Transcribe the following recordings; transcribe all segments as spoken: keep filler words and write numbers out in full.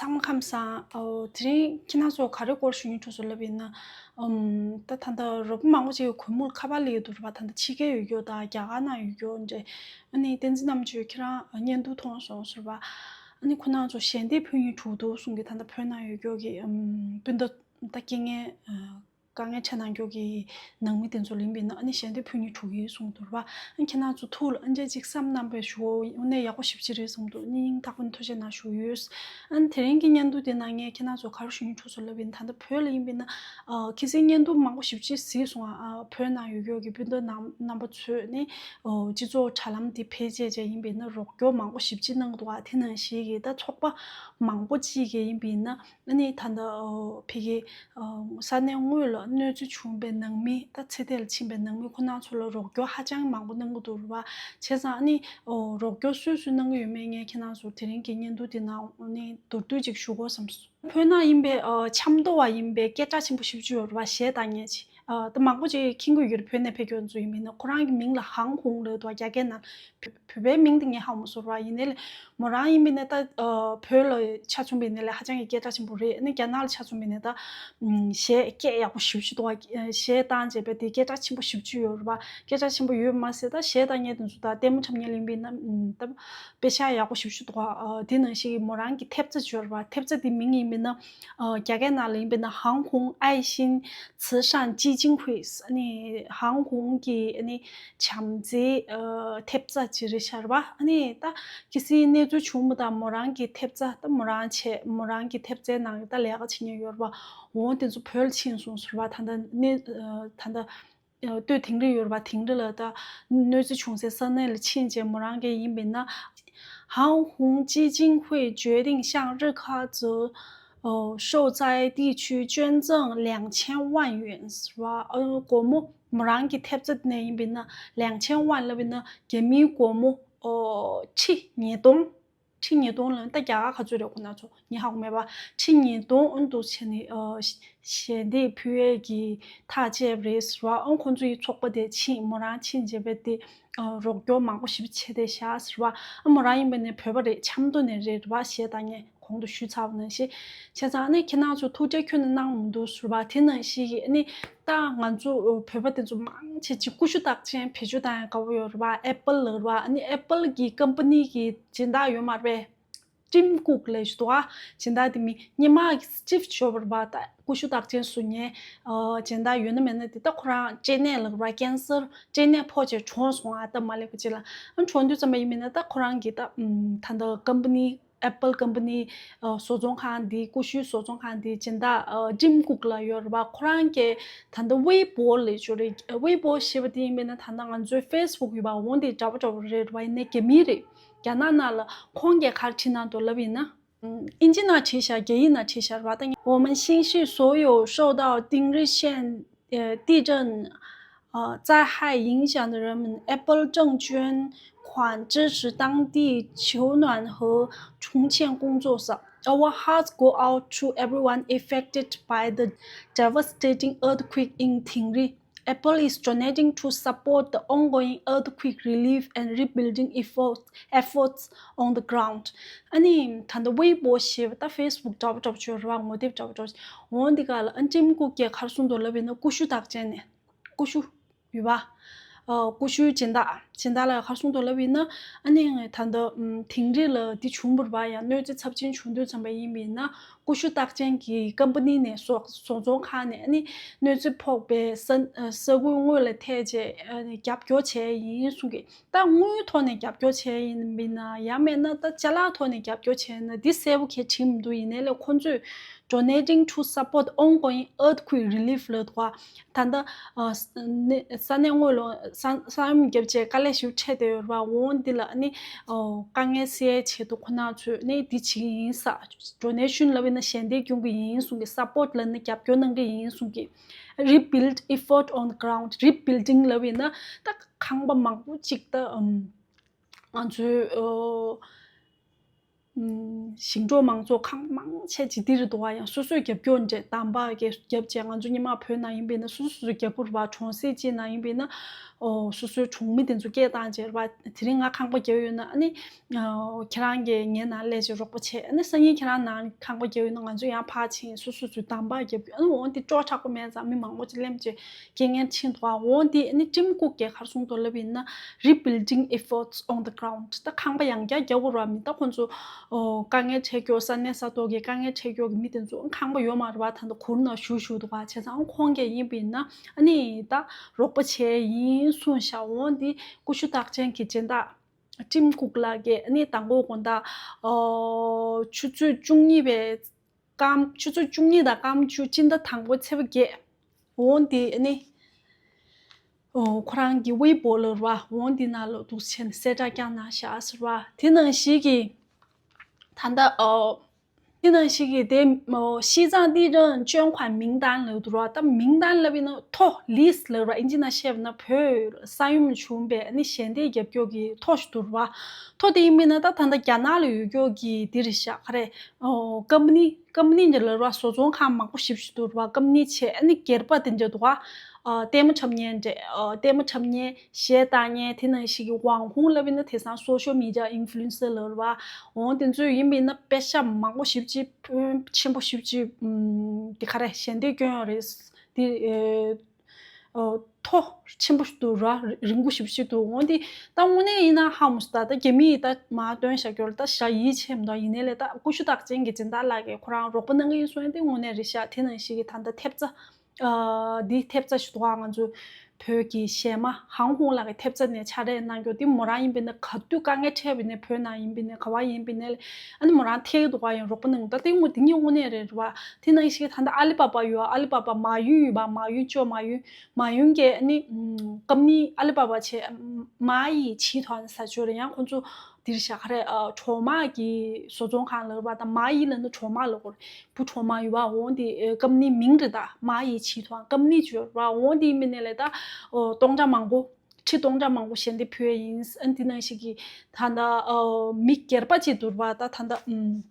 ཚང་མ་ཁམས་བཟང་། ཨོ། དེ་རིང་ཁྱེད་རང་ཚོ་ག་རེ་སྐོར་ཞུ་སྙིང་བྲོ་སོང་ལབ་ཡིན་ན། ཨམ། ད་ད་ལྟ་རོགས་པ་མང་པོ་ཅིག་གིས་གུས་མོར་ཁ་པར་སླེབས་ཡོད་འདུག་རེད་པ། ད་ལྟ་ཕྱི་རྒྱལ་ཡོད་རྒྱུ་དང་རྒྱ་གར་ནང་ཡོད་རྒྱུ་འདྲ། ཨ་ནི་བསྟན་འཛིན་རྣམ་དཔྱོད་ཁྱེད་རང་བརྙན་ཐུང་མཐོང་སོང་ཟེར་བ། ཨ་ནི་ཁོ་རང་ཚོ་ཞལ་འདེབས་ཕུལ་སྙིང་བྲོ་འདུག་གསུང་གི། ད་ལྟ་བོད་ནང་ཡོད་རྒྱུ་གི་ཨམ། སྤུན་ཟླ་ད་རྐྱེན་ངན་ཨ། དཀའ་ངལ་འཕྲད་གནང་རྒྱུ་གི་ནང་མི་དེ་ཚོ་ལ་ཡིན་པས་ན། ཨ་ནི་ཞལ་འདེབས་ཕུལ་སྙིང་བྲོ་གི་གསུངས་འདུག་རེད་པ། ཨ། ཁྱེད་རང་ཚོ་ཐུགས་ལ་ཨ་འདྲ་ཅིག་བསམ་གནང་བའི་ཞུ། དངོས་གནས་ཡག་པོ་ཞེ་པོ་ཅིག་རེད་གསུངས་འདུག། སྙིང་ཐག་པ་ནས་ཐུགས་རྗེ་གནང་ཞུ་ཡོད། ཨ་ནི་དེ་རིང་གི་བརྙན་ཐུང་དེ་ནང་ངས་ཁྱེད་རང་ཚོ་ག་རེ་ཞུ་སྙིང་བྲོ་སོང་ལབ་ཡིན། ད་ལྟ་བོད་ལ་ཡིན་པས་ན། ཨ། ཁ་སང་བརྙན་ཐུང་མང་པོ་ཞེ་པོ་ཅིག་གཟིགས་སོང་ཨ། ཨ། བོད་ནང་ཡོད་རྒྱུ་གི་སྤུན་ཟླ་རྣམ་རྣམ་པ་ཚོས་ནི། ཨོ། སྤྱི་ཚོགས་དྲ་ལམ་དེ་འཕེལ་རྒྱས་བྱས་ཡིན་པས་ན་རོགས་སྐྱོར་མང་པོ་ཞེ་པོ་ཅིག་གནང་འདུག་ཨ། དེ་ནང་བཞིན་གྱི་ད་ཚོགས་པ་མང་པོ་ཅིག་གིས་ཡིན་པས་ན། ཨ་ནི་ད་ལྟ་ཨོ། ཕ་གི་ཨོ། ས་གནས་དངོས་ལ་གནོད་འཚེ་བྱུང་བའི་ནང་མི། ད་ཚེ་འདས་ལ་ཕྱིན་པའི་ནང་མི་ཁོ་རང་ཚོ་ལ་རོགས་སྐྱོར་ཧ་ཅང་མང་པོ་གནང་གི་འདུག་རེད་པ། བྱས་ཙང་ཨ་ནི་ཨོ། རོགས་སྐྱོར་སུས་སུས་གནང་གི་ཡོད་མེད་ངས་ཁྱེད་རང་ཚོ་དེ་རིང་གི་བརྙན་ཐུང་དེ་ནང་ཨ་ནི་མདོར་བསྡུས་ཅིག་ཞུ་དགོས་བསམ་སོང་། བོད་ནང་ཡིན་པའི་ཨོ། ཆབ་མདོ་བ་ཡིན་པའི་སྐད་གྲགས་ཆེན་པོ་ཞེ་པོ་ཅིག་ཡོད་རེད་པ། གཞས་བཏང་མཁན་ཅིག། ཨ། ད་མང་པོ་ཅིག་མཁྱེན་གྱི་ཡོད་རེད། བོད་ནས་ཕེབས་མཁན་ཚོ་ཡིན་པས་ན། ཁོ་རང་གི་མིང་ལ་ཧང་ཧུང་ལབ་འདུག་རྒྱ་སྐད་ནང་། བོད་བོད་པའི་མིང་དེ་ངས་ཧ་གོ་མ་སོང་ར། ཡིན་ནའི་ལས་མོ་རང་ཡིན་པས་ན་ད། ཨ། བོད་ལ་ཆ་མཚོན་པ་ཡིན་ནའི་ལས་ཧ་ཅང་གི་སྐད་གྲགས་ཆེན་པོ་རེད། ཨ་ནི་རྒྱ་ནག་ལ་ཆ་མཚོན་པ་ཡིན་ནའི་ད། ཨམ། གཞས་སྐད་ཡག་པོ་ཞེ་པོ་ཅིག་འདུག་པ། གཞས་བཏང་བྱས་པས་དེ་སྐད་གྲགས་ཆེན་པོ་ཞེ་པོ་ཅིག་ཡོད་རེད་པ། སྐད་གྲགས་ཆེན་པོ་ཡོད་མ་ཟད་ད་གཞས་བཏང་མཁན་དེ་ཚོ་ད་ལྟད་མོ་འཁྲབ་མཁན་ལ་ཡིན་པས་ན། ཨམ། ད་དཔེ་ཆ་ཡག་པོ་ཞེ་པོ་ཅིག་འདུག་པ། ཨ། དེ་ནང་བཞིན་གྱི་མོ་རང་གི་ཐེབས་རྩ་ཅིག་ཡོད་རེད་པ། ཐེབས་རྩ་དེ་མིང་ཡིན་པས་ན། ཨ། རྒྱ་སྐད་ནང་ལ་ཡིན་པས་ན་ཧང་ཧུང་ཨའི་ཤིན་ཚི་ཧྲན་ཅི་ཅིང་ཧུའེ། ཨ་ནི་ཧང་ཧུང་གི་ཨ་ནི་བྱམས་བརྩེའི་ཨ། ཐེབས་རྩ་ཅིག་རེད་ཤག་རེད་པ། ཨ་ནི་ད་གལ་སྲིད་གནས་ཚུལ་བྱུང་མ་ཐག་མོ་རང་གི་ཐེབས་རྩ། ད་མོ་རང་བྱས། མོ་རང་གི་ཐེབས་རྩའི་ནང་ད་ལས་ཀ་བྱེད་མཁན་ཡོད་རེད་པ། འོ་དེ་ཚོ་བོད་ལ་ཕྱིན་སོང་ཟེར་བ། ད་ད་ནི་ཨ། ད་ད་ཨ། སྟོད་དིང་རི་ཡོད་རེད་པ། དིང་རི་ལ་ད་གནོད་འཚེ་བྱུང་སའི་ས་གནས་ལ་ཕྱིན་བྱས་མོ་རང་གིས་ཡིན་པས་ན། 杭红基金会决定向日喀则，呃，受灾地区捐赠两千万元 ཟེར་བ། ཨ། སྒོར་མོ་མོ་རང་གི་ཐེབས་རྩ་ནས་ཡིན་པས་ན་两千万 ལབ་ཡིན་ན་རྒྱ་མིའི་སྒོར་མོ། ཨོ། ཁྲི་ཉིས་སྟོང་། ཁྲི་ཉིས་སྟོང་ལ་ད་རྒྱ་གར་ག་ཚོད་རེད་ཁོ་ན་ཚོ་ངས་ཧ་གོ་མེད་པ། ཁྲི་ཉིས་སྟོང་ཨ་འདུག་བྱས་ནས། ཨ། ཞལ་འདེབས་ཕུལ་ཡས་ཀྱི་ཐག་བཅད་པ་རེད་ཟེར་བ། ཨ། ཁོང་ཚོ་ཡི་ཚོགས་པ་དེ་ཕྱིན། མོ་རང་ཕྱིན་བྱས་པས་དེ། ཨ། རོགས་སྐྱོར་མང་པོ་ཞེ་པོ་བྱས་བསྡད་ཤག་ཟེར་བ། ཨ། མོ་རང་ཡིན་པ་ནས་བོད་པ་རེད། ཆབ་མདོ་ནས་རེད་རེད་པ། གཞས་བཏང་མཁན་གོང་དུ་ཞུས་ཚར་བ་ནང་བཞིན། བྱས་ཙང་ཨ་ནི་ཁྱེད་རང་ཚོ་ཐུགས་རྗེ་ཁྱོན་ནས་གནང་མི་འདུག་ཟེར་བ། དེ་ནང་བཞིན་གྱི་ཨ་ནི་ད་ང་ཚོ་བོད་པ་དེ་ཚོ་མང་ཆེ་ཅིག་ཀུ་ཤུ་རྟགས་ཅན་བེད་སྤྱོད་བཏང་ཡག་དགའ་པོ་ཡོད་རེད་པ། ཨེ་པལ་ལབ་རེད་པ། ཨ་ནི་ཨེ་པལ་གྱི་ཀམ་པ་ནི་གི་སྦྱིན་བདག་ཡོད་མ་རེད་པས། ཊིམ་ཀུག་ལབ་ཞིག་འདུག་ཨ། སྦྱིན་བདག་དེ་མིང་སྔོན་མ་སི་ཊིབ་ཇོབ་རེད་པ། ད་ཀུ་ཤུ་རྟགས་ཅན་བཟོ་མཁན། ཨ། སྦྱིན་བདག་ཡོད་ན་མེད་ན་དེ་ད་ཁོ་རང་སྐྲན་ནད་ལབ་རེད་པ། ཀེན་སར་སྐྲན་ནད་ཕོག་བྱས་གྲོངས་སོང་ཨ། སྟབས་མ་ལེགས་པ་ཅིག་ལ། ཨ། གྲོངས་དུས་ཙམ་པ་ཡིན་པས་ན་ད་ཁོ་རང་གི་ད། ཨམ། ད་ལྟ་ཀམ་པ་ནི། ཨེ་པལ་ཀམ་པ་ནི། ཨ། བཟོ་ཚོང་ཁང་འདི། ཀུ་ཤུའི་བཟོ་ཚོང་ཁང་འདི་སྦྱིན་བདག་ཨ། ཊིམ་ཀུག་ལབ་ཡོད་རེད་པ། ཁོ་རང་གིས་ད་ལྟ་ཝེ་པོ་ལབ་ཅིག་ཡོད་རེད། ཝེ་པོ་ཞེས་པ་དེ་ཡིན་པས་ན་ད་ལྟ་ང་ཚོའི་ཕེ་སི་བུག་ཡོད་པ། འོ་དེ་འདྲ་པོ་འདྲ་པོ་རེད་པ། ཡིན་ནའི་རྒྱ་མི་རེད། རྒྱ་ནག་ནང་ལ་ཁོང་གིས་ག་རེ་བྲིས་གནང་འདུག་ལབ་ཡིན་ན། ཨིན་ཇི་ནང་བྲིས་ཤག་རྒྱ་ཡིག་ནང་བྲིས་ཤག་རེད་པ། ད་ངས། 我们心系所有受到丁日县呃，地震，呃，灾害影响的人们，Apple 证券款支持当地求暖和重建工作者。Our hearts go out to everyone affected by the devastating earthquake in Tingri. Apple is donating to support the ongoing earthquake relief and rebuilding efforts, efforts on the ground. ཨ་ནི་ད་ལྟ་ཝེ་པོ་ཞེས་པ་ད་ཕེ་སི་བུག་འདྲ་པོ་འདྲ་པོ་ཅིག་ཡོད་རེད་པ། ངོ་དེབ་འདྲ་པོ་འདྲ་པོ་ཅིག་འོ་འདི་ག་ལ་ཨ་ཊིམ་ཀུག་གིས་ག་རེ་གསུངས་འདུག་ལབ་ཡིན་ན། ཀུ་ཤུ་རྟགས་ཅན་ནས། ཀུ་ཤུ་ཡོད་པ། ཨ། ཀུ་ཤུའི་སྦྱིན་བདག་སྦྱིན་བདག་ལ་ག་རེ་གསུངས་འདུག་ལབ་ཡིན་ན། ཨ་ནི་ད་ལྟ་ཨམ། དིང་རི་ལ་འདི་བྱུང་བ་རེད་པ། ཡང་གནོད་འཚེ་ཚབས་ཆེན་བྱུང་དུས་ཙམ་པ་ཡིན་པ་ཡིན་ན། ཀུ་ཤུ་རྟགས་ཅན་གྱི་ཀམ་པ་ནི་ནས་བཟོ་བཟོ་ཚོང་ཁང་ནས་ཨ་ནི་གནོད་འཚེ་ཕོག་པའི་ས་ས་ཁུལ་དངོས་ལ་ཐད་བྱས་ཨ་ནི་རྒྱབ་སྐྱོར་བྱས་ཡིན་གསུང་གི། ད་དངུལ་ཐོག་ནས་རྒྱབ་སྐྱོར་བྱས་ཡིན་པ་ཡིན་ན། ཡང་མེད་ན་ད་ཅ་ལག་ཐོག་ནས་རྒྱབ་སྐྱོར་བྱས་ན་འདི་གསལ་པོ་གང་ཡང་བྲིས་མི་འདུག་ཡིན་ནའི་ལས་ཁོང་ཚོས་donating to support ongoing earthquake relief ལབ་འདུག་ག། ད་ལྟ་ཨ། ས་གནས་དངོས་ལ་ས་ས་ཡོམ་བརྒྱབ་བྱས་དཀའ་ལས་ཞིག་འཕྲད་བསྡད་ཡོད་རེད་པ། འོ་འདི་ལ་ཨ་ནི་ཨོ། དཀའ་ངལ་སེལ་ཡའི་ཆེད་དུ་ཁོ་རང་ཚོས་ནི་འདི་བྱེད་ཀྱི་ཡིན་ས། donation ལབ་ཡིན་ན་ཞལ་འདེབས་སྐྱོན་གྱི་ཡིན་གསུང་གི། support ལབ་ན་རྒྱབ་སྐྱོར་གནང་གི་ཡིན་གསུང་གི། rebuild effort on the ground. rebuilding ལབ་ཡིན་ན་ད་ཁང་པ་མང་པོ་ཅིག་ད་ཨམ། ང་ཚོའི་ཨོ། ཨམ། ཞིང་འབྲོག་མང་ཚོགས་ཁང་མང་ ཆེ་ཇི་ལྟར་འདུག་བ། ཡང་སོ་སོས་རྒྱབ་སྐྱོར་འདྲ་དམ་པ་གི་རྒྱབ་བྱས། ང་ཚོ་སྔོན་མ་བོད་ནང་ཡིན་པས་ན་སོ་སོ་སོ་རྒྱབ་པོ་རེད་བ། གྲོང་གསེབ་ཅིག་ནང་ཡིན་པས་ན་ཨོ་སོ་སོའི་གྲོང་མི་དེ་ཚོ་སྐད་བཏང་བྱས་རེད་བ། དེ་རིང་ང་ཁང་པ་རྒྱབ་ཡོད་ན་ཨ་ནི་ཨོ་ཁྱེད་རང་གིས་ངའི་ནང་སླེབས་བྱས་རོགས་པ་བྱས། ཨ་ནི་སང་ཉིན་ཁྱེད་རང་ནང་ཁང་པ་རྒྱབ་ཡོད་ན་ང་ཚོ་ཡང་ཕར་ཕྱིན། སོ་སོ་སོའི་དམ་པ་རྒྱབ་སྐྱོར། ཨ་ནི་འོ་དེ་སྤྲོ་ཆགས་པོ་མེད་ཙང་མི་མང་པོ་ཅིག་སླེབས་བྱས། རྐྱེན་ངན་ཕྱིན་འདུག་བ། འོ་འདི་ནི་ཊིམ་ཀུག་གིས་ག་རེ་གསུངས་འདུག་ལབ་ཡིན་ན། Rebuilding efforts on the ground. ད་ཁང་པ་ཡང་བསྐྱར་རྒྱག་དགོས་ར་མི། ད་ཁོང་ཚོ་ཨོ་དཀའ་ངལ་འཕྲད་རྒྱུ། ས་གནས་ས་ཐོག་གི་དཀའ་ངལ་འཕྲད་རྒྱུ་གི་མི་དེ་ཚོ་ཁང་པ་ཡོད་མ་རེད་བ། ད་ལྟ་གུར་ནང་བཞུགས་བཞུགས་འདུག་བ། བྱས་ཙང་ཁོང་གིས་ཡིན་པ་ཡིན་ན་ཨ་ནི་ད་རོགས་པ་བྱས་ཡིན་གསུངས་ཤག་འོ་འདི་ཀུ་ཤུ་རྟགས་ཅན་གྱི་སྦྱིན་བདག་ཊིམ་ཀུག་ལགས་ཀྱིས་ཨ་ནི་དང་པོ་དགོང་དག་ཨོ་ཆུ་ཚོད་བཅུ་གཉིས་པའི་སྐར་མ། ཆུ་ཚོད་བཅུ་གཉིས་དང་སྐར་མ་བཅུ། སྤྱི་ཟླ་དང་པོའི་ཚེས་པ་བརྒྱད། འོ་འདི་ནི་ཨོ་ཁོ་རང་གི་ཝེ་པོ་ལབ་ར་བ། འོ་འདི་ནང་ལ་འདུག་བྱས་ནས་གསལ་བསྒྲགས་བསྐྱངས་གནང་ཤག་ཟེར་བ། དེ་ནང་བཞིན་གྱི་ད་ལྟ་ཨོ་དེ་ནང་བཞིན་གྱི་དེ་ཨོ་西藏地震捐款名单ལབ་འདུག་ར་བ། ད་名单ལབ་ཡིན་ན་ཐོ་ལིསི་ལབ་ར། ཨིན་ཇི་ནང་བཤད་པ་ན་བོད་ས་ཡོམ་བྱུང་བའི་ནི་ཞལ་འདེབས་རྒྱབ་སྐྱོར་གྱི་ཐོ་ཞིག་འདུག་ར་བ། ཐོ་དེ་ཡིན་མིན་ན་ད་ད་ལྟ་རྒྱ་ནག་ལ་ཡོད་སྐྱོར་གྱི་དེ་རེད་ཤག་ག་རེ་ཨོ་ཀམ་པ་ནི། ཀམ་པ་ནི་འདི་ལ་ར་བཟོ་ཚོང་ཁང་མང་པོ་ཞིབ་ཞིབ་འདུག་ར་བ། ཀམ་པ་ནི་བྱས་ཨ་ནི་སྒེར་པ་དེ་འདྲ་འདུག་ག་ཨ་ལྟད་མོ་འཁྲབ་མཁན་འདྲ། ཨ་ལྟད་མོ་འཁྲབ་མཁན། གཞས་བཏང་མཁན། དེ་ནང་བཞིན་གྱི་网红ལབ་ཡིན་ན་དེང་སང་social media influencer ལབ་ར་བ། འོ་དེ་ཚོ་ཡིན་པ་ཡིན་ན་པེ་ཤ་མང་པོ་ཞིབ་ཅིག་ཕོན་ཆེན་པོ་ཞིབ་ཅིག་ཨམ་དེ་ག་རེ་ཞལ་འདེབས་སྐྱོན་ཡོད་རེད། དེ་ཨེ་ཨོ་ཐོ་ཆེན་པོ་ཞིག་འདུག་ར། རིང་པོ་ཞིབ་ཞིབ་འདུག་འོ་འདི་ད་དངོས་གནས་ཡིན་ན་ཧ་མ་སོང་། ད་ད་རྒྱ་མིས་ད་མར་སྟོན་བཞག་རྒྱུ་ལ་ད་ཞེ་ཡིད་ཆེས་མི་འདུག་ཡིན་ནའི་ལས་ད་ཀུ་ཤུ་རྟགས་ཅན་གྱི་སྦྱིན་བདག་ལགས་ཀྱིས་ཁོ་རང་རོགས་པ་གནང་གི་ཡིན་གསུངས་ཡ་དེ་དངོས་གནས་རེད་ཤག་དེ་ནང་བཞིན་གྱི་ད་ལྟ་ཐེབས་རྩ་ཨ་འདི་ཐེབས་རྩ་ཞིག་འདུག་ག་ང་ཚོ་བོད་ཀྱི་གཞས་མ་ཧང་ཧུང་ལགས་ཀྱི་ཐེབས་རྩ་ནས་ཕྱག་ལས་གནང་རྒྱུ་དེ། མོ་རང་ཡིན་པ་ཡིན་ན་ག་དུས་དཀའ་ངལ་འཕྲད་པ་ཡིན་ནའི་བོད་ནང་ཡིན་པ་ཡིན་ནའི་ག་བ་ཡིན་པ་ཡིན་ནའི་ཨ་ནི་མོ་རང་ཐད་ཀྱི་འདུག་ག་ཡང་རོགས་པ་གནང་ད་དེ་དངོས་དེ་ངས་དངོས་གནས་རེད་རེད་བ། དེ་ནང་བཞིན་ད་ལྟ་ཨ་ལི་པ་པ་ཡོད། ཨ་ལི་པ་པ་མ་ཡུན་ཡོད་པ། མ་ཡུན་ཅོ་མ་ཡུན། མ་ཡུན་གྱིས་ཨ་ནི་ཀམ་པ་ནི་ཨ་ལི་པ་པ་བྱས་蚂蚁集团ཟེར་ཅོ་རེད། ཡང་ཁོང་ཚོ་འདིར་བཞག་ག་རེད། ཨ་གྲོག་མ་གི་བཟོ་ཚོང་ཁང་ལབ་པ་དང་། 蚂蚁ལབ་ན་གྲོག་མ་ལབ་དགོས་རེད། བུ་གྲོག་མ་ཡོད་པ། འོ་འདི་ཀམ་པ་ནི་མིང་རེད། ད་蚂蚁集团ཀམ་པ་ནི་ཅོ་ར། འོ་འདི་མི་ནས་ལས་ད་ཨོ་སྟོང་ཕྲག་མང་པོ་ཁྲི་སྟོང་ཕྲག་མང་པོ་ཞལ་འདེབས་ཕུལ་ཡ་ཡིན། ཨ་ནི་དེ་ནང་བཞིན་གྱི་ད་ལྟ་ཨོ་མི་སྒེར་པ་ཅིག་འདུག་པ། ད་ད་ལྟ་ཨུམ།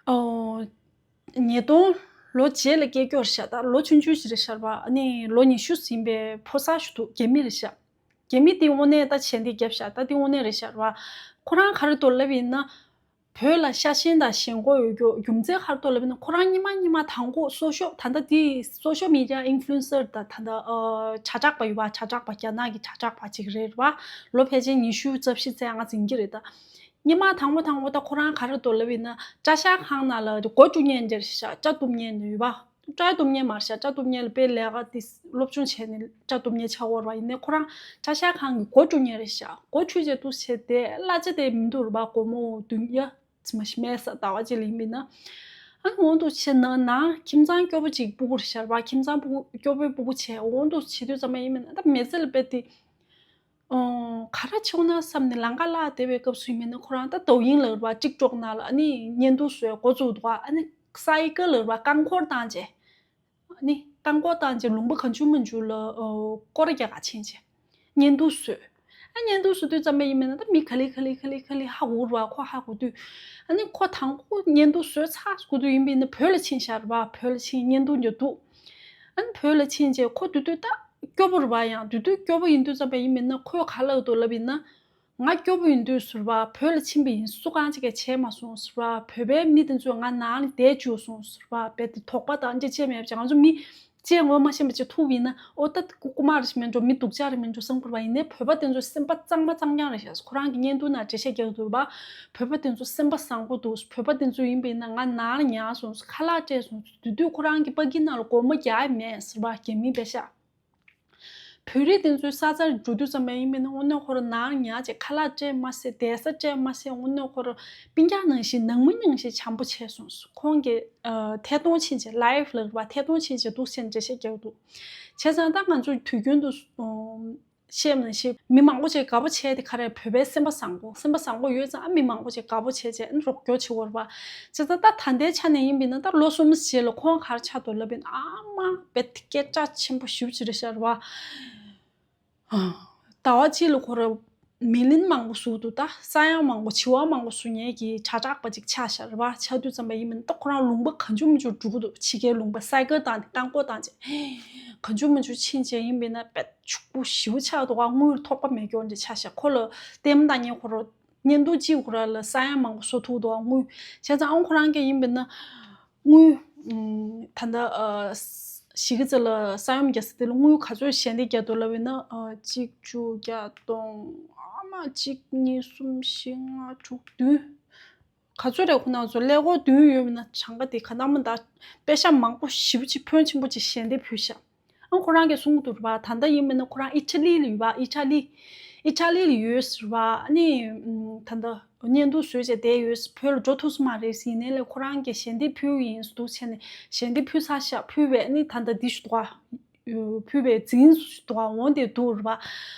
ཨོ། ཉིས་སྟོང་ལོ་རྗེས་ལ་སྐྱེས་སྐྱོ་རེད་ཤག་ད་ལོ་ཆུང་ཆུང་ཞིག་རེད་ཤག་པ། ཨ་ནི་ལོ་ཉི་ཤུ་ཟིན་པའི་ཕོ་གསར་ཞིག་འདུག་རྒྱ་མི་རེད་ཤག་རྒྱ་མི་དེ་དངོས་གནས་ད་ཞལ་འདེབས་བརྒྱབ་ཤག་ད་དེ་དངོས་གནས་རེད་ཤག་པ། ཁོ་རང་ག་རེ་འདུག་ལབ་ཡིན་ན། བོད་ལ་ཤ་ཞེན་དང་ཞེན་ཁོག་ཡོད་རྒྱུ་རྒྱུ་མཚན་ག་རེ་འདུག་ལབ་ཡིན་ན། ཁོ་རང་སྔོན་མ་སྔོན་མ་དང་པོ་སོ་ཤོ་ད་ལྟ་དེ་སོ་ཤོ་མི་ཌི་ཡ་ཨིན་ཕུ་ལུ་ཨེན་སར་དང་ད་ལྟ་ཨ་དྲ་གྲགས་པ་ཡོད་པ། དྲ་གྲགས་པ་རྒྱ་ནག་གི་དྲ་གྲགས་པ་ཅིག་རེད་པ། ལོ་ཕལ་ཆེར་ཉི་ཤུ་རྩ་བཞི་ཙམ་ལྔ་ཟིན་གྱི་རེད་ད། སྔོན་མ་དང་པོ་དང་པོ་ད་ཁོ་རང་ག་རེ་འདུག་ལབ་ཡིན་ན། ཅ་ཤ་ཁང་ནང་ལ་སྒོ་བཀྲུ་མཁན་འདྲ་ཤག་ཅ་གཏུབ་མཁན་ཡོད་པ། ཅ་གཏུབ་མཁན་མ་རེད་ཤག་ཅ་གཏུབ་མཁན་ལ་དཔེ་ལས་ཀ་དེ་སློབ་སྦྱོང་བྱས་ནས་ཅ་གཏུབ་མཁན་ཆགས་ཡོད་རེད་པ། ཡིན་ནའི་ཁོ་རང་ཅ་ཤ་ཁང་གི་སྒོ་བཀྲུ་མཁན་རེད་ཤག་སྒོ་བཀྲུས་བྱས་འདུག་བྱས་དེ་གླ་ཆ་དེ་མི་འདུག་རེད་པ། སྒོར་མོ་བདུན་བརྒྱ་ཙམ་ཞིག་མེད་ས། ཟླ་བ་གཅིག་ལ་ཡིན་པ་ཡིན་ན། ཨ་ནི་འོ་འདུག་བྱས་ན་ནང་ཁྱིམ་ཚང་སྐྱོ་པོ་ཅིག་སྤུ་གུ་རེད་ཤག་པ། ཁྱིམ་ཚང་སྤུ་གུ་སྐྱོ་པོའི་སྤུ་གུ་བྱས་འོ་འདུག་བྱེད་དུས་ཙམ་པ་ཡིན་པ་ཡིན་ན། ད་མི་ཚེ་ལ་དཔེ་དེ། ཨོ། ག་རེ་བྱེད་དགོས་ན་བསམ་ནས་ལམ་ཁ་བརླག་བསྡད་པའི་སྐབས་སུ་ཡིན་མིན་ན། ཁོ་རང་ད་抖音ལབ་པ། ཊིག་ཊོག་ནང་ལ་ཨ་ནི་བརྙན་ཐུང་བཟོས་འགོ་བཙུགས་འདུག་ཨ་ནི་ས་ཡི་ཀ་ལབ་པ། རྐང་འཁོར་བཏང་བྱས། ཨ་ནི་རྐང་འཁོར་བཏང་བྱས་ལུང་པ་གང་བྱུང་མང་བྱུང་ལ་ཨོ་སྐོར་ར་རྒྱག་ག་ཕྱིན་བྱས། བརྙན་ཐུང་བཟོས། ཨ་བརྙན་ཐུང་བཟོ་དུས་ཙམ་པ་ཡིན་མིན་ན། ད་མི་ག་ལེ་ག་ལེ་ག་ལེ་ག་ལེ་ཧ་གོ་ར་བ། ཁོ་ཧ་གོ་དུས། ཨ་ནི་ཁོ་དང་པོ་བརྙན་ཐུང་བཟོས་ཚར་གོ་དུས་ཡིན་པ་ཡིན་ན་བོད་ལ་ཕྱིན་ཤག་རེད་པ། བོད་ལ་ཕྱིན། བརྙན་ཐུང་རྒྱག་འདུག་ཨ་ནི་བོད་ལ་ཕྱིན་རྗེས་ཁོ་དེ་དུས་ད་སྐྱོ་པོ་རེད་པ། ཡང་དེ་དུས་སྐྱོ་པོ་ཡིན་དུས་ཙམ་པ་ཡིན་མིན་ན། ཁོས་ག་ལབ་འདུག་ལབ་ཡིན་ན། ང་སྐྱོ་པོ་ཡིན་དུས་ཟེར་བ། བོད་ལ་ཕྱིན་པ་ཡིན། སུ་གང་ཅིག་གིས་བྱས་མ་སོང་ཟེར་བ། བོད་པའི་མི་དེ་ཚོས་ང་ནང་ལ་བསྡད་བཅུག་སོང་ཟེར་བ། རྦད་དེ་དོགས་པ་དང་ཅི་བྱས་མེད་པ་བྱས། ང་ཚོ་མི་ཅི་ངོ་མ་ཤེས་པ་ཅིག་ཐུག་པ་ཡིན་ན། ཨོ་ད་རྐུ་མ་རེད་ཤག་མེད་འགྲོ། མི་སྡུག་ཅག་རེད་མེད་འགྲོ་བསམ་དགོས་པ། ཡིན་ནའི་བོད་པ་དེ་ཚོ་སེམས་པ་གཙང་མ་གཙང་རྐྱང་རེད་ཤག་ཁོ་རང་གི་བརྙན་ཐུང་ནང་འགྲེལ་བཤད་རྒྱག་འདུག་པ། བོད་པ་དེ་ཚོ་སེམས་པ་བཟང་པོ་འདུག་བོད་པ་དེ་ཚོ་ཡིན་པ་ཡིན་ན་ང་ནང་ལ་ཉར་སོང་། ཁ་ལག་སྤྲད་སོང་། དེ་དུས་ཁོ་རང་གི་པ་ཀི་ནང་ལ་སྒོར་མོ་བརྒྱ་ཡང་མེད་ཟེར་བ། རྒྱ་མི་པེ་ཤག་བོད་རིགས་དེ་ཚོའི་ས་ཆར་འགྲོ་དུས་ཙམ་པ་ཡིན་མིན་ན། དངོས་གནས་ཁོ་རང་ནང་ཉར་བྱས་ཁ་ལག་སྤྲད་མ་ཟད། བསྡད་ས་སྤྲད་མ་ཟད། དངོས་གནས་ཁོ་རང་སྤུན་ཀྱག་ནང་བཞིན་ནང་མི་ནང་བཞིན་བྱམས་པོ་བྱས་སོང་། ཁོང་གིས་ཨ་ཐད་གཏོང་ཕྱིན་བྱས། ལའིབ་ལབ་པ། ཐད་གཏོང་ཕྱིན་བྱས་འདུག་སེ་འགྲེལ་བཤད་རྒྱག་འདུག་བྱས་ཙང་ད་ང་ཚོ་དུས་རྒྱུན་དུ་ཨ་བཤད་པ་ནང་བཞིན་མི་མང་པོ་ཅིག་དགའ་པོ་བྱས་ཏེ། ག་རེ། བོད་པའི་སེམས་པ་བཟང་པོ། སེམས་པ་བཟང་པོ་ཡོད་ཙང་ཨ་མི་མང་པོ་ཅིག་དགའ་པོ་བྱས་བྱས་ཨ་ནི་རོགས་སྐྱོར་བྱེད་དགོས་རེད་པ། བྱས་ཙང་ད་ད་ལྟའི་ཆ་ནས་ཡིན་པ་ཡིན་ན། ད་ལོ་གསུམ་རྗེས་ལ་ཁོང་ག་རེ་ཆགས་འདུག་ལབ་པ་ཡིན་ན། ཨ་མ་རྦད་དེ་སྐད་གྲགས་ཆེན་པོ་ཞེ་པོ་ཅིག་རེད་ཤག་རེད་པ། ཟླ་བ་གཅིག་ལ་ཁོ་རང་ མི་ལིན་མང་པོ་བཟོ་འདུག་ད་ས་ཡ་མང་པོ་བྱེ་བ་མང་པོ་བཟོ་མཁན་གྱི་དྲ་གྲགས་པ་ཅིག་ཆགས་ཤག་རེད་པ། ཆགས་དུས་ཙམ་པ་ཡིན་མིན་ད་ཁོ་རང་ལུང་པ་གང་བྱུང་མང་བྱུང་འགྲོ་གི་འདུག་ཕྱི་རྒྱལ་ལུང་པ་སའི་ཀལ་བཏང་ནས་རྐང་སྤོལ་བཏང་བྱས་གང་བྱུང་མང་བྱུང་ཕྱིན་བྱས་ཡིན་པས་ན་དཔེ་ཕྱུག་པོ་ཞེ་པོ་ཆགས་འདུག་ཨ་དངུལ་ཐོགས་པ་མེད་སྐྱོར་འདྲ་ཆགས་ཤག་ཁོ་ལ་ལྟད་མོ་ལྟ་མཁན་ཁོ་རང་བརྙན་ཐུང་གཅིག་ཁོ་རང་ལ་ས་ཡ་མང་པོ་བཟོ་ཐུབ་འདུག་ཨ་དངུལ་བྱས་ཙང་ཨ་ཁོ་རང་གིས་ཡིན་པས་ན། དངུལ། ཨམ། ད་ལྟ་ཨ། གཞིས་ཀ་རྩེ་ལ་ས་ཡོམ་རྒྱག་ས་དེ་ལ་དངུལ་ག་ཚོད་ཞལ་འདེབས་རྒྱག་འདུག་ལབ་ཡིན་ན། ཨ། གཅིག་བཅུ་བརྒྱ་སྟོང་། ཨ་མ་གཅིག་གཉིས་གསུམ་བཞི་ལྔ་དྲུག་བདུན། ག་ཚོད་རེད་ཁོ་ན་ཚོ་ཀླད་ཀོར་བདུན་ཡོད་མིན་ན་གྲངས་ཀ་དེ་ག་ནང་མིན་ད། པེ་ཤ་མང་པོ་ཞེ་པོ་ཅིག་ཕོན་ཆེན་པོ་ཅིག་ཞལ་འདེབས་ཕུལ་ཤག་ཨ་ཁོ་རང་གིས་གསུང་གི་འདུག་རེད་པ། ད་ལྟ་ཡིན་མིན་ན་ཁོ་རང་ཨི་ཊ་ལི་ལ་ཡོད་པ། ཨི་ཊ་ལི། ཨི་ཊ་ལི་ལ་ཡོད་ཟེར་བ། ཨ་ནི་ཨམ། ད་ལྟ་བརྙན་ཐུང་བཟོས་བྱས་བསྡད་ཡོད་ཟེར། བོད་ལ་འགྲོ་ཐུབ་ས་མ་རེད་ཟེར། ཡིན་ནའི་ལས་ཁོ་རང་གིས་ཞལ་འདེབས་ཕུལ་ཡིན་ཟེར་འདུག་བྱས་ནས་ཞལ་འདེབས་ཕུལ་ཚར་ཤག་ཕུལ་བས་ཨ་ནི་ད་ལྟ་འདི་ཞུ་འདུག་ག་ཕུལ་བས་འཛིན་ཞུ་འདུག་ག་འོང་བསྡད་འདུག་རེད་པ།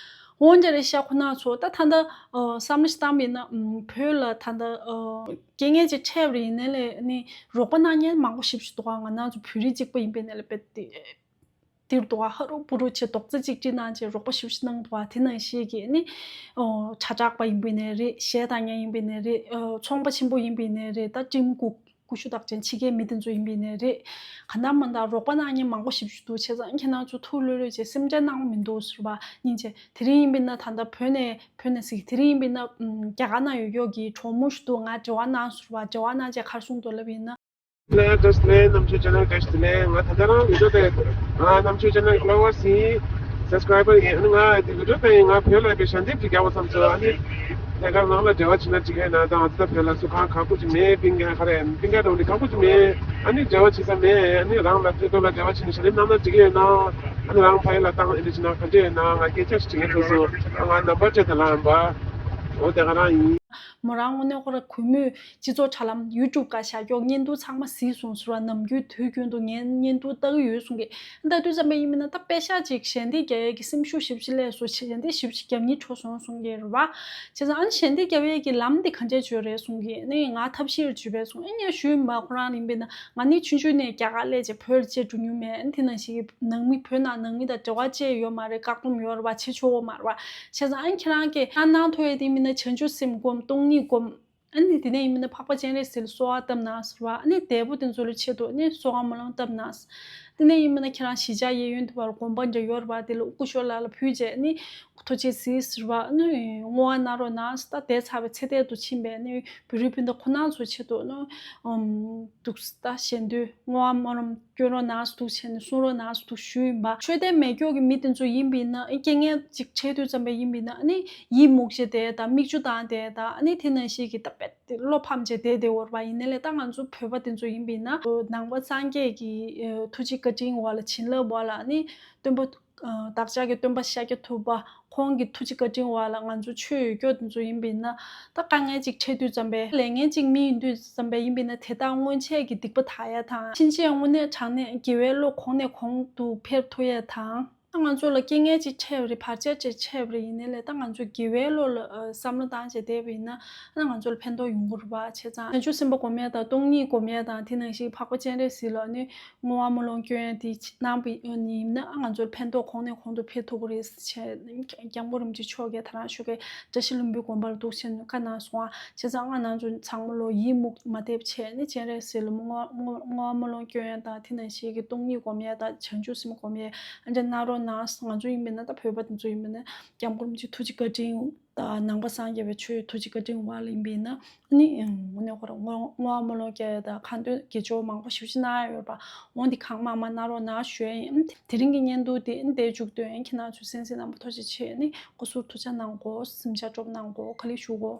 འོང་བསྡད་རེད་ཤག་ཁོ་ན་ཚོ་ད་ད་ལྟ་ཨ། བསམ་བློ་ཞིག་བཏང་བ་ཡིན་ན་ཨམ། བོད་ལ་ད་ལྟ་ཨ། རྐྱེན་ངན་ཅིག་འཕྲད་པ་རེད། ཡིན་ནའི་ལས་ཨ་ནི་རོགས་པ་གནང་མཁན་མང་པོ་ཞེ་པོ་ཞིག་འདུག་ག་ང་རང་ཚོ་བོད་རིགས་གཅིག་པ་ཡིན་པའི་ནས་ལས་དཔེ་དེ། དེར་འདུག་ག་ཧ་རུ་བུ་རུ་བྱས་རྡོག་རྩ་གཅིག་སྒྲིལ་གནང་བྱས་རོགས་པ་ཞེ་པོ་ཞིག་གནང་འདུག་ག་དེ་ནང་བཞིན་གྱི་ནི། ཨོ། དྲ་གྲགས་པ་ཡིན་པའི་ནས་རེད། གཞས་བཏང་མཁན་ཡིན་པའི་ནས་རེད། ཨོ། ཚོང་པ་ཆེན་པོ་ཡིན་པའི་ནས་རེད། ད་ཀྲིན་ཀུ་ཀུ་ཤུ་རྟགས་ཅན་ཕྱི་རྒྱལ་མི་དེ་ཚོ་ཡིན་པའི་ནས་རེད། ག་ན་མ་ད་རོགས་པ་གནང་མཁན་མང་པོ་ཞེ་པོ་ཞིག་འདུག་བྱས་ཙང་ཁྱེད་རང་ཚོ་ཐུགས་ལྷོད་ལྷོད་བྱས་སེམས་ཁྲལ་གནང་མི་འདུག་ཟེར་བ་སྙིང་རྗེ། དེ་རིང་ཡིན་པའི་ན་ད་ལྟ་བོད་ནས་བོད་ནས་ཟིག་དེ་རིང་ཡིན་པའི་ན་རྒྱ་གར་ན་ཡོད་ཡོད་ཀྱི་གྲོགས་མོ་ཞིག་འདུག་ང་འབྲེལ་བ་གནང་ཟེར་བ། འབྲེལ་བ་གནང་བྱས་ག་རེ་གསུངས་འདུག་ལབ་ཡིན་ན། ལགས་བཀྲ་ཤིས་བདེ་ལེགས། རྣམ་ཞུ་ཅན་ནལ་བཀྲ་ཤིས་བདེ་ལེགས། ང་ད་ལྟ་རང་བི་ཌིའོ་དེ་ང་རྣམ་ཞུ་ཅན་ནལ་ཕོ་ལོ་ཝར་སི་ཡིན། སབ་སི་ཀ་རའི་བར་ཡིན། ང་དེ་བི་ཌིའོ་དེ་ང་བོད་ལ་ཡོད་པའི་ཞལ་འདེབས་ཅིག་རྒྱག་པ་བསམ་སོང་། ཨ་ནི་ཐད་ཀར་ནང་ལ་འབྲེལ་བ་བྱེད་ན་འགྲིག་གི་ཡོད་ན། ད་ང་ཚོ་ད་བོད་ལ་སུ་གང་ག་ཁུ་ཅིག་མེད། པིང་ག་ག་རེ་པིང་ག་འགྲོ་ནི་ག་ཁུ་ཅིག་མེད། ཨ་ནི་འབྲེལ་བ་བྱེད་ས་མེད། ཨ་ནི་རང་ལ་ཐད་གཏོང་ལ་འབྲེལ་བ་བྱེད་ནི་ཞལ་འདེབས་གནང་ན་འགྲིག་གི་ཡོད་ན། ཨ་ནི་རང་ཕ་ཡུལ་ལ་བཏང་ཨེ་འདྲ་བྱེད་ན་ག་འདྲ་ཡོད་ན། ང་སྐད་ཆ་ཞིག་དྲི་ངེས་ཐུག་སོང་། ང་ནམ་བར་བཅད་དང་ལ་འབའ་འོ་དེ་ག་རང་ཡིན། མོ་རང་དངོས་གནས་ཁོ་ར་གུས་མོས་སྤྱི་ཚོགས་དྲ་ལམ་ཡུ་ཊུབ་ག་བཞག་ཀྱོག་བརྙན་ཐུང་ཚང་མ་གཟིགས་སོང་ཟེར་བ། ནམ་རྒྱུན་དུས་རྒྱུན་དུ་ངའི་བརྙན་ཐུང་ལྟ་གི་ཡོད་གསུང་གི། ད་དུས་ཙམ་པ་ཡིན་མིན་ན་ད་པེ་ཤག་ཅིག་ཞལ་འདེབས་རྒྱག་ཡས་ཀྱི་སེམས་ཤུགས་ཞེ་པོ་ཅིག་སླེབས་སོང་། ཞལ་འདེབས་ཞེ་པོ་ཅིག་རྒྱབ་སྙིང་བྲོ་སོང་གསུང་གི་རེད་བ། བྱས་ཙང་ཨ་ནི་ཞལ་འདེབས་རྒྱབ་ཡས་ཀྱི་ལམ་འདི་ག་འདྲས་བྱོས་རེད་གསུང་གི། ཨ་ནི་ང་ཐབས་ཤེས་བྱོས་པས་གསུང་། ཨ་ནི་ཞུས་མ་ཁོ་རང་ཡིན་པས་ན་ང་ནི་ཆུང་ཆུང་ནས་རྒྱ་གར་སླེབས་རྗེས་བོད་ལ་བཅད་འགྲོ་མྱོང་མེད། ཨ་ནི་དེ་ནང་བཞིན་གྱི་ནང་མི་བོད་ནང་ནང་མི་དང་འབྲེལ་བ་བཅད་ཡོད་མ་རེད། བཀག་སྡོམ་ཡོད་རེད་བ། བྱེད་ཆོག་གི་མ་རེད་བ། བྱས་ཙང་ཨ་ནི་ཁྱེད་རང་གིས་ཨ་གནང་ཐུབ་ཡས་དེ་མིན་ན་བྱང་ཆུབ་སེམས་སྒོམ། སྟོང་ཉིད་སྒོམ། ཨ་ནི་དེ་ནས་ཡིན་མིན་ན་འཕགས་པ་སྤྱན་རས་གཟིགས་ལ་གསོལ་བ་བཏབ་གནང་ཟེར་བ། ཨ་ནི་འདས་པོ་དེ་ཚོ་ལ་ཆེད་དུ་ཨ་ནི་གསོལ་བ་སྨོན་ལམ་བཏབ་གནང་ཟེར། དེ་ནས་ཡིན་མིན་ན་ཁྱེད་རང་གཞིས་ཆགས་གཡས་གཡོན་དུ་བར་དགོན་པ་འདྲ་ཡོད་རེད་བ། དེ་ལ་སྐུ་ཞབས་ལགས་ལ་ཕུལ་རྗེས་ཨ་ནི་ཐུགས་རྗེ་གཟིགས་ཟེར་བ། ཨ་ནི་བསྔོ་བ་གནང་རོགས་གནང་ཟེར། ད་འདས་ཚར་བའི་ཚེ་འདས་དུ་ཕྱིན་པའི་ཨ་ནི་བོད་རིགས་སྤུན་ཟླ་ཁོ་རང་ཚོ་ཆེད་དུ་ཨ་ནི་ཨམ་འདུག་ཟེར། ད་གཞན་དོན་བསྔོ་བ་སྨོན་ལམ་སྐྱོན་རོགས་གནང་ཟེར་འདུག་བྱས་ནས་གསུང་རོགས་གནང་ཟེར་འདུག་ཞུས་ཡིན་པ། ཆོས་ལྡན་མེ་སྒྱོགས་ཀྱི་མི་དེ་ཚོ་ཡིན་པ་ཡིན་ན། རྐྱེན་ངན་ཅིག་འཕྲད་དུས་ཙམ་པ་ཡིན་པ་ཡིན་ན། ཨ་ནི་ཡི་མུག་བྱས་བསྡད་དང་། མིག་ཆུ་བཏང་བསྡད་དང་། ཨ་ནི་དེ་ནང་བཞིན་གྱི་ད་དཔེ་བློ་ཕམ་བྱས་བསྡད་བསྡད་ཡོད་རེད་བ། ཡིན་ནའི་ལས་ད་ང་ཚོ་བོད་པ་དེ་ཚོ་ཡིན་པ་ཡིན་ན་ནང་པ་སངས་རྒྱས་ཀྱི་ཐུགས་རྗེ་བཀའ་དྲིན་འོག་ལ། བྱིན་རླབས་འོག་ལ། ཨ་ནི་སྟོན་པ་བདག་ཅག་གི་སྟོན་པ་ཤཱཀྱ་ཐུབ་པ་ཁོང་གི་ཐུགས་རྗེ་བཀའ་དྲིན་འོག་ལ་ང་ཚོ་ཆོས་ཡོད་སྐྱོ་དེ་ཚོ་ཡིན་པ་ཡིན་ན། ད་དཀའ་ངལ་ཅིག་འཕྲད་དུས་ཙམ་པས། ལས་ངན་ཅིག་མི་ཡིན་དུས་ཙམ་པས་ཡིན་པ་ཡིན་ན། དེ་དག་སྔོན་ཆད་ཀྱི་སྡིག་པ་དག་ཡ་དང་། ཕྱིན་ཆད་དངོས་གནས་དྲང་གནས་དགེ་བའི་བློ་གོང་ནས་གོང་དུ་འཕེལ་ཐུབ་ཡ་དང་། ད་ང་ཚོ་ལ་རྐྱེན་ངན་ཅིག་འཕྲད་པ་རེད། བར་ཆད་ཅིག་འཕྲད་པ་རེད། ཡིན་ནའི་ལས་ད་ང་ཚོ་དགེ་བའི་བློ་ལ་བསམ་བློ་བཏང་བྱས་བསྡད་པ་ཡིན་ན། ད་ང་ཚོ་ལ་ཕན་ཐོགས་ཡོང་གི་རེད་བ། བྱས་ཙང་བྱང་ཆུབ་སེམས་དཔའ་སྒོམ་ཡ་དང་། སྟོང་ཉིད་སྒོམ་ཡ་དང་། དེ་ནང་བཞིན་འཕགས་པ་སྤྱན་རས་གཟིགས་ལ་ནི་བསྔོ་བ་སྨོན་ལམ་སྐྱོན་ཡ་དེ་གནང་བ་ཡིན་ན། ང་ཚོར་ཕན་ཐོགས་གོང་ནས་གོང་དུ་འཕེལ་ཐུབ་ཀྱི་རེད་ཟེར་བྱས། སྐྱབས་མགོན་རིན་པོ་ཆེ་མཆོག་གིས་ད་རང་ཞོགས་ཀས་བཀྲ་ཤིས་ལྷུན་པོའི་དགོན་པ་ལ་འདུག་སེ་བཀའ་གནང་སོང་ཨ། བྱས་ཙང་ང་རང་ཚོ་ཚང་མ་ལོ་ཡི་མུག་མ་བསྡད་བྱས་ནས་སྤྱན་རས་གཟིགས་ལ་བསྔོ་བ་བསྔོ་བ་སྨོན་ལམ་སྐྱོན་ཡ་དང་། དེ་ནང་བཞིན་གྱི་སྟོང་ཉིད་སྒོམ་ཡ་དང་། བྱང་ཆུབ་སེམས་སྒོམ་ཡ་ཨ་འདྲ་གནང་རོགས་གནང་། ང་ཚོ་ཡིན་པས་ན། ད་བོད་པ་དེ་ཚོ་ཡིན་པས་ན། སྐྱབས་མགོན་རིན་པོ་ཆེ་ཐུགས་རྗེ་བཀའ་དྲིན་དང་། ནང་པ་སངས་རྒྱས་པའི་ཆོས་ཐུགས་རྗེ་བཀའ་དྲིན་འོག་ལ་ཡིན་པས་ན། ཨ་ནི་དངོས་གནས་ཁོ་རང་བསྔོ་བསྔོ་བ་སྨོན་ལམ་རྒྱག་ཡ་དང་། ཁ་འདོན་དགེ་སྦྱོར་མང་པོ་ཞེ་པོ་ཅིག་གནང་ཡ་ཡོད་པ། འོ་འདི་གང་མང་མང་གནང་རོགས་གནང་ཞུ་ཡ་ཡིན། དེ་རིང་གི་བརྙན་ཐུང་འདི་འདིར་མཇུག་བསྡུ་ཡིན། ཁྱེད་རང་ཚོ་གསན་གཟིགས་གནང་བར་ཐུགས་རྗེ་ཆེ། ཨ་ནི་སྐུ་གཟུགས་ཐུགས་ཅག་གནང་དགོས། གཟིམ་ཤག་སྤྲོ་པོ་གནང་དགོས། ག་ལེར་བཞུགས་དགོས།